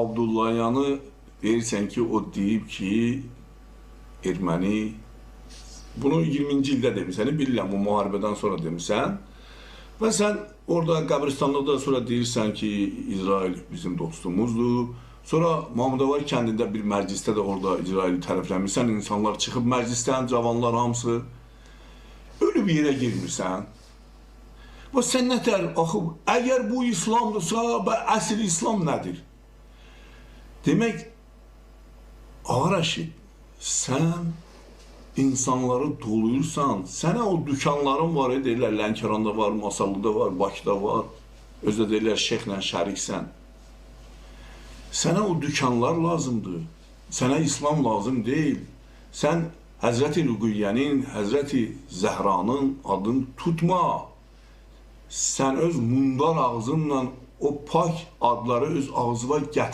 Abdullayanı deyirsən ki, o deyib ki, erməni, bunu 20-ci ildə demisən, bilirəm, bu müharibədən sonra demisən. Və sən orada qəbristanlıqda sonra deyirsən ki, İsrail bizim dostumuzdur. Sonra Mahmudavar kəndində bir məclisdə də orada İsraili tərəfləmirsən, insanlar çıxıb məclisdən, cavanlar hamısı. Ölü bir yerə girmirsən. Və sən nətər, axı, əgər bu İslamdırsa, əsl İslam nədir? Demək, Ağa Rəşid, sən insanları doluyursan, sənə o dükanların var, deyirlər, Lənkəranda var, Masallıda var, Bakıda var, özü də deyirlər, şeyxlə şəriksən. Sənə o dükanlar lazımdır, sənə İslam lazım deyil. Sən Həzrəti Rüqiyyənin, Həzrəti Zəhranın adını tutma. Sən öz mundar ağzınla o pak adları öz ağzına gətir.